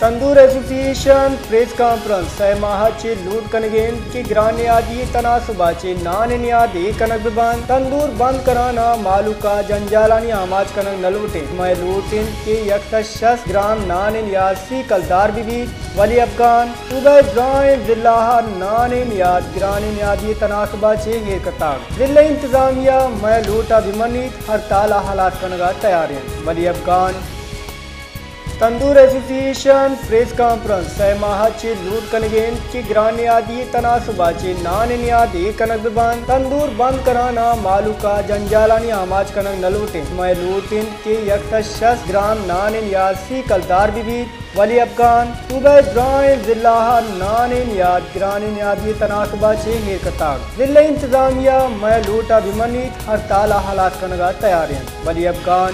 تندور ایسوسی ایشن press conference, سئے ماہ ءَ چہ لوٹ کنگ ءَ انت کہ گران نیادی ءِ تناسب ءَ چہ نان ءِ نیاد ایر کنگ بہ بنت۔ تندور بند کنان ءَ مھلوک ءَ جنجالانی آماچ کنگ نہ لوٹ انت۔ مئے لوٹ انت کہ یک سد شست گرام نان ءِ نیاد سی کلدار بہ بیت، ولی افغان صوبہ ءِ درائیں ضلع ءَ نان ءِ نیاد گران نیادی ءِ تناسب ءَ چہ ایر کتگ۔ ضلعی انتظامیہ مئے لوٹ ءَ بہ منیت، ہڑتال ءَ ہلاس کنگ ءَ تیار انت، ولی افغان تندور ایسوسی ایشن پریس کانفرنس، سئے ماہ ءَ چہ لوٹ کنگ ءَ انت کہ گران نیادی ءِ تناسب ءَ چہ نان ءِ نیاد ایر کنگ بہ بنت۔ تندور بند کنان ءَ مھلوک ءَ جنجالانی آماچ کنگ نہ لوٹ انت۔ مئے لوٹ انت کہ یک سد شست گرام نان ءِ نیاد سی کلدار بہ بیت، ولی افغان صوبہ ءِ درائیں ضلع ءَ نان ءِ نیاد گران نیادی ءِ تناسب ءَ چہ ایر کتگ۔ ضلعی انتظامیہ مئے لوٹ ءَ بہ منیت، ہڑتال ءَ ہلاس کنگ ءَ تیار انت، ولی افغان